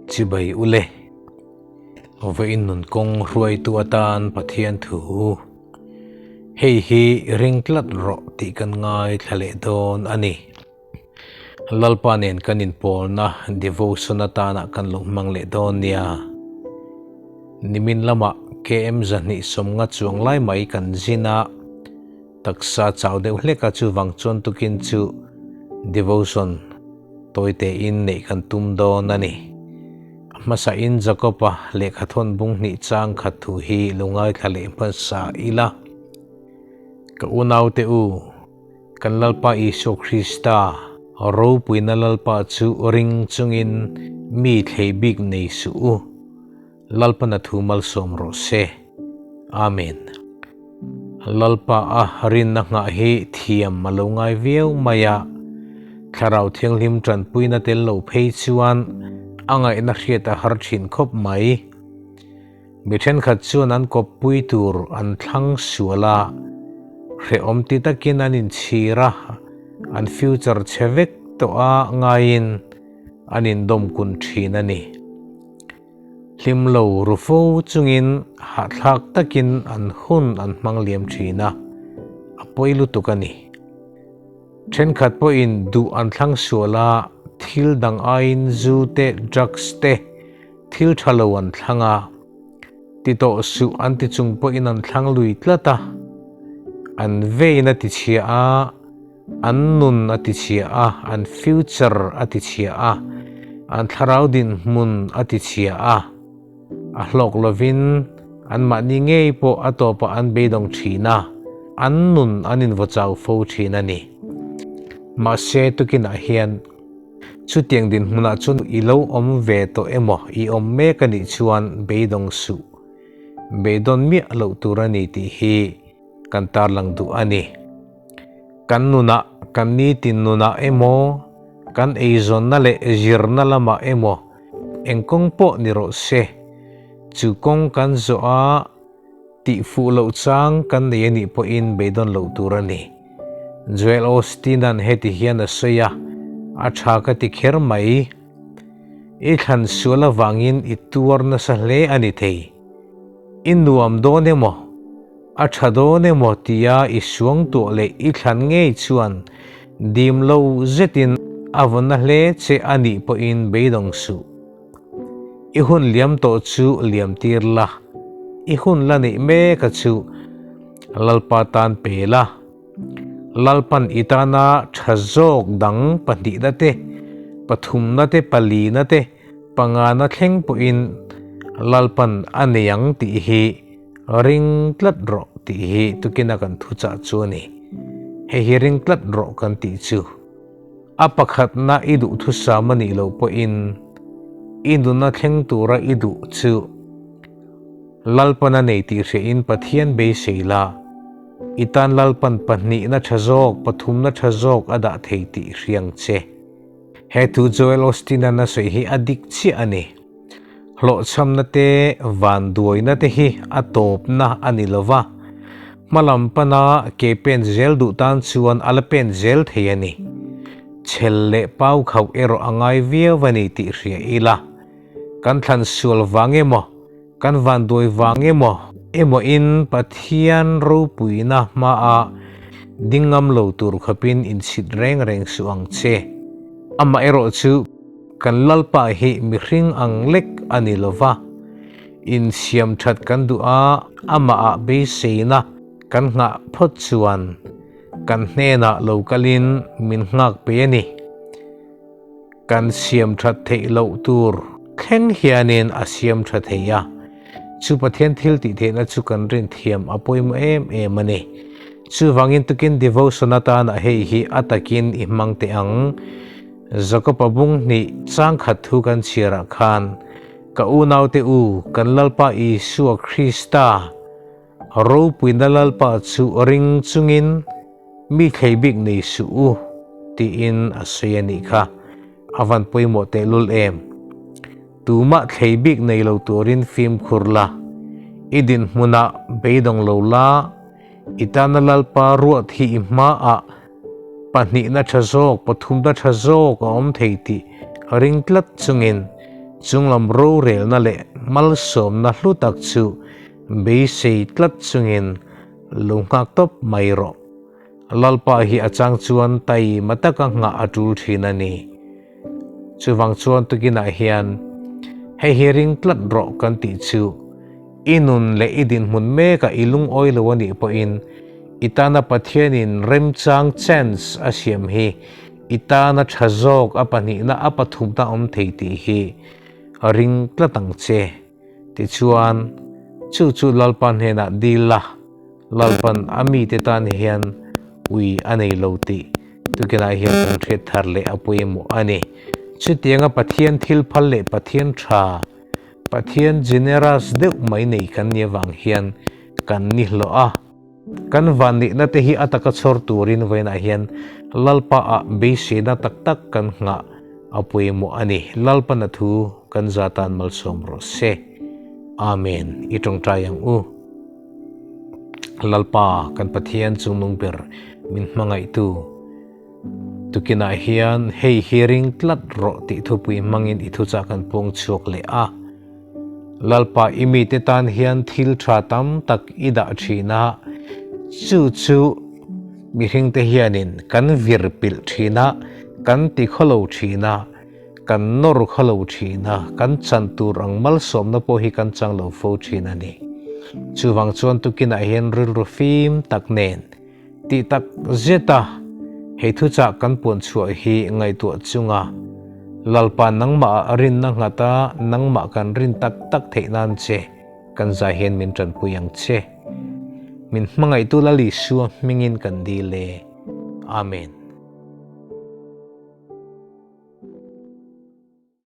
Chibai ule. Vawiin nun kawng hruaitu atan Pathian thu. Hei hi ring tlat rawh tih kan ngaithla leh dawn a ni. Lalpa nen kan inpawlna devotion atana kan lo hmang leh dawn nia. Nimin lamah KM 250 chuang lai mai kan zin a, taksa chau deuh hlek a chuvang chuan tukin chu devotion tawi tein neih kan tum dawn a ni. A hmasain Jakob-a lehkhathawn bung hnih chang khat thu hi lo ngaithla leh hmasa ila. Ka unaute u! Kan Lalpa Isua Krista, ropuina Lalpa chu ring chungin mi thlei bik nei suh u. Lalpana thu malsawm rawh se. Amen. Lalpa a rinna nghah hi thiam a lo ngai viau mai a, Thlarau Thianghlim tanpuina tel lo phei chuan a ngaihna hriat a har thin khawp mai. Mi thenkhat chuan an kawppui tur an thlang sual a, hrehawm ti takin an inchhir a, an future chhe vek tawh a ngaiin an indawm kun thin a ni. Hlim lo ru fo chungin hahthlak takin an hun an hmang liam thin a, a pawi lutuk a ni. Thenkhat pawhin duh an thlang sual a, thil dang aiin zu te, drugs te, Thil tha lo an thlang a, ti tawh suh an ti chung pawhin an thlang lui tlat a, an vein a ti chhia a, an nun a ti chhia a, an future a ti chhia a, an thlarau dinhmun a ti chhia a, a hlawk lovin anmahni ngei pawh a tawpah an beidawng thin a, an nun an invawchau fo thin a ni. Mahse tukinah hian. Chutiang dinhmunah chuan i lo awm ve tawh emaw, i awm mek a nih chuan beidawng suh. Beidawn miah loh tur a ni tih hi kan tarlang duh a ni. Kan nunah, kan nitin nunah emaw, kan eizawnna leh zirna lamah emaw, eng kawng pawh ni rawh se, chu kawng kan zawh a, Tih fuh loh chang kan nei a nih pawhin beidawn loh tur a ni. Joel Osteen-a'n heti hian a sawi a, A tha ka ti kher mai. I thlan sual avangin i tuar nasa hle a ni thei. I nuam dawn emaw, a tha dawn emaw tia i suang tuah leh i thlan ngei chuan dim lo zetin a vawn na hle che a nih pawhin beidawng suh. I hun liam tawh chu liam tir la, i hun la neih mek a chu Lalpa tan pe la. Lalpan i tana tha zawk dang pahnihna te, pathumna te, palina te, pangana thleng pawhin Lalpan a nei ang tih hi ring tlat rawh tih hi tukina kan thuchah chu a ni. Hei hi ring tlat rawh kan tih chu. A pakhatna i duhthusam a nih loh pawhin i nuna thleng tura i duh chu Lalpan a nei tih hriahin Pathian beisei la, i tan Lalpan pahnihna tha zawk, pathumna tha zawk a dah thei tih hriang che. He thu Joel Osteen-a'n a sawi hi a dik chiah a ni. Hlawhchhamna te, vanduaina te hi a tawpna a ni lo va, hmalam pana ke pen zel duh tan chuan a la pen zel thei a ni. Chhel leh pau khauh erawh a ngai viau a ni tih hria ila, kan thlan sual vang emaw, kan vanduai vang emaw, emaw in Pathian ropuina hmaah ding ngam lo tur khawpin inchhit reng reng suh ang che. Amaherawhchu, Kan Lalpa hi mihring ang lek a ni lo va, insiam that kan duh a, amahah beiseina kan nghah phawt chuan kan hnenah lo kalin min nghak pe a ni. Kan siam that theih loh tur thleng hianin a siam tha thei a, chu Pathian thil tih theihna chu kan rin thiam a pawimawh em em a ni. Chuvangin tukin devotion atana hei hi a takin i hmang teh ang. Jakob-a bung hnih changkhat thu kan chhiarah khan, Ka unaute u, kan Lalpa Isua Krista, ropuina Lalpa chu ring chungin mi thlei bik nei suh u, tiin a sawi a nih kha. A van pawimawh tehlul em? Tumah thlei bik nei lo turin fimkhur la, i dinhmunah beidawng lo la, i tana Lalpa ruat hi i hmaah Pahnihna tha zawk, pathumna tha zawk a awm thei tih ring tlat chungin Chunglam rorelna leh malsawmna hlu tak chu beisei tlat chungin lo nghak tawp mai rawh. Lalpa hi a chang chuan taima taka nghah a tul thin a ni. Chuvang chuan tukinah hian hei hi ring tlat rawh kan tih chu i nun leh i dinhmun mekah i lungawi lo a nih pawhin i tana Pathianin remchang chance a siam hi i tana tha zawk a pahnihna a pathumna awm thei tih hi ring tlat ang che. Tichuan, chu chu Lalpa hnenah dil la, Lalpan a mite tan hian ui a nei lo tih tukinah hian kan hriat thar leh a pawimawh a ni. Chutianga Pathian thil phal leh Pathian tha, Pathian generous deuh mai nei kan nih avang hian kan ni hlawh a. Kan vanneihna te hi a taka chhawr turin vawiinah hian Lalpa ah beiseina tak tak kan nghah a pawimawh a ni. Lalpana thu kan za tan malsawm rawh se. Amen. I tawngtai ang u. Lalpa kan Pathian chungnung ber min hmangaihtu tukinah hian hei hi ring tlat rawh tih thupui hmangin i thuchah kan pawng chhuak leh a. Lalpa i mite tan hian thil tha tam tak i dah thin a, chu chu mihringte hianin kan vir pilh thin a, kan ti khawlo thin a, kan nawr khawlo thin a, kan chan tur ang malsawmna pawh hi kan chang lo fo thin a ni. Chuvang chuan tukinah hian rilru fim tak nen Tih tak zeta hei thuchah kan puan chhuah hi ngaihtuah chunga Lalpa nangmah ah rinna nghata nangmah kan rin tak tak theih nan che kan zai hian min tanpui ang che. Min hmangaihtu Lal Isua hmingin kan dil e. Amen.